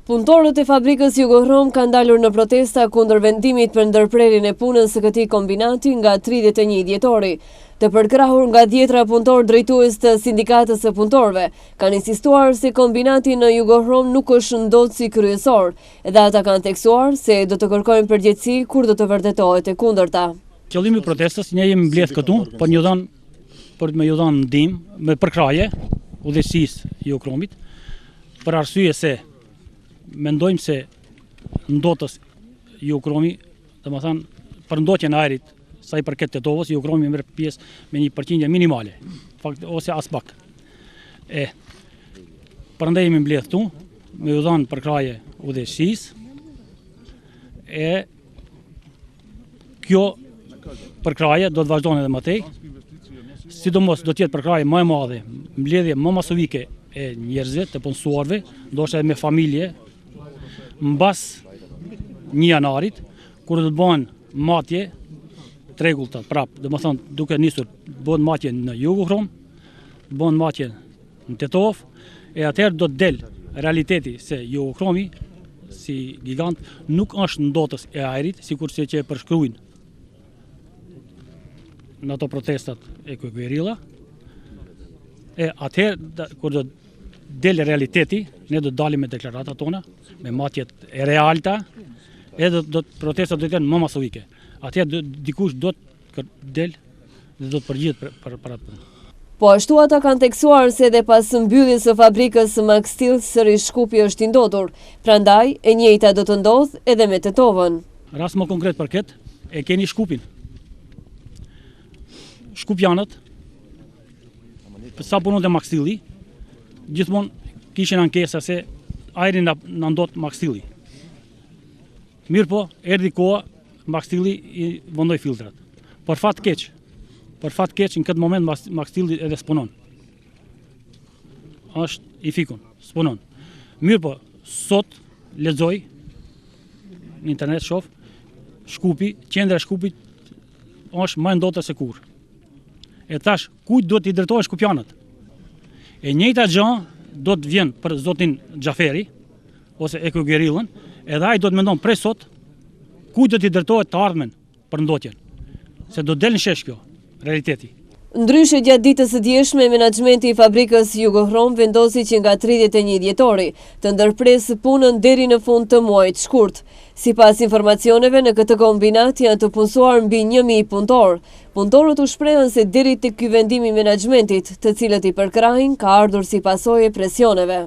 Punëtorët e fabrikës Jugohrom kanë dalur në protesta kundër vendimit për ndërprerjen e punës së këtij kombinati nga 31 dhjetori. Të përkrahur nga dhjetra punëtorë drejtues të sindikatës së punëtorëve, kanë insistuar se kombinati në Jugohrom nuk është ndotësi kryesor dhe ata kanë theksuar se do të kërkojnë përgjegjësi kur do të vërtetohet e kundërta. Qëllimi i protestës, ne jemi mbledh këtu për një dhënë për me ju dhënë ndihmë, me përkrahje udhëheqësisë Jugohromit, Për arsye se mendojmë se ndotës Jugohromi, domethënë për ndotjen e ajrit sa i përket Tetovës, Jugohromi merr pjesë me një përqindje minimale, fakt ose aspak. E prandaj jemi mbledh këtu, me ju dhënë përkrahje udhëheqësisë, e Kjo përkrahje do të vazhdon edhe më tej, sidomos do të jetë përkrahje më e madhe, mbledhje më masovike e njerëzve, të punësuarve, ndoshta edhe me familje, mbas një janarit, kur do të bëhen matje të rregullta prap, domethënë duke nisur bëhen matje në Jugohrom, bëhen matje në Tetovë, e atëherë do të del realiteti se Jugohromi si gigant nuk është ndotës e ajrit, sikurse që e përshkruajnë në ato protestat e Guerilla. E atëherë kur do del realiteti, ne do të dalim me deklaratat tona, me matjet e realta, e do, do protestat do të jenë më masovike. Atëherë dikush do të Del dhe do të përgjigjet për, për, për atë punë. Po ashtu ata kanë theksuar se edhe pas mbylljes së fabrikës së Makstil sërish Shkupi është i ndotur, prandaj e njëjta do të ndodhë edhe me Tetovën. Rast më konkret për këtë e keni Shkupin. Shkupjanët, sa punonte Makstili, gjithmonë kishin ankesa se ajrin na, na ndot Makstili. Mirëpo, erdhi koha, Makstili i vëndoi filtrat. Për fat keq, për fat keq në këtë moment Makstili edhe s'punon. Është i fikun, s'punon. Mirëpo, sot lexoj në internet shof, Shkupi, qendra e Shkupit është më e ndotur se kurrë. E tash, kujt duhet t'i drejtohen shkupjanët? E njëjta gjë do të vjen për zotin Xhaferi, ose Eko Guerillën, edhe ai do të mendon prej sot kujt do t'i drejtohet të ardhmen për ndotjen. Se do del në shesh kjo, realiteti. Ndryshe gjatë ditës së djeshme, menaxhmenti i fabrikës Jugohrom vendosi që nga 31 dhjetori të ndërpresë punën deri në fund të muajit shkurt. Sipas informacioneve, në këtë kombinat janë të punësuar mbi 1000 punëtorë. Punëtorët u shprehën se deri tek ky vendim i menaxhmentit, të cilët i përkrahin, ka ardhur si pasojë e presioneve.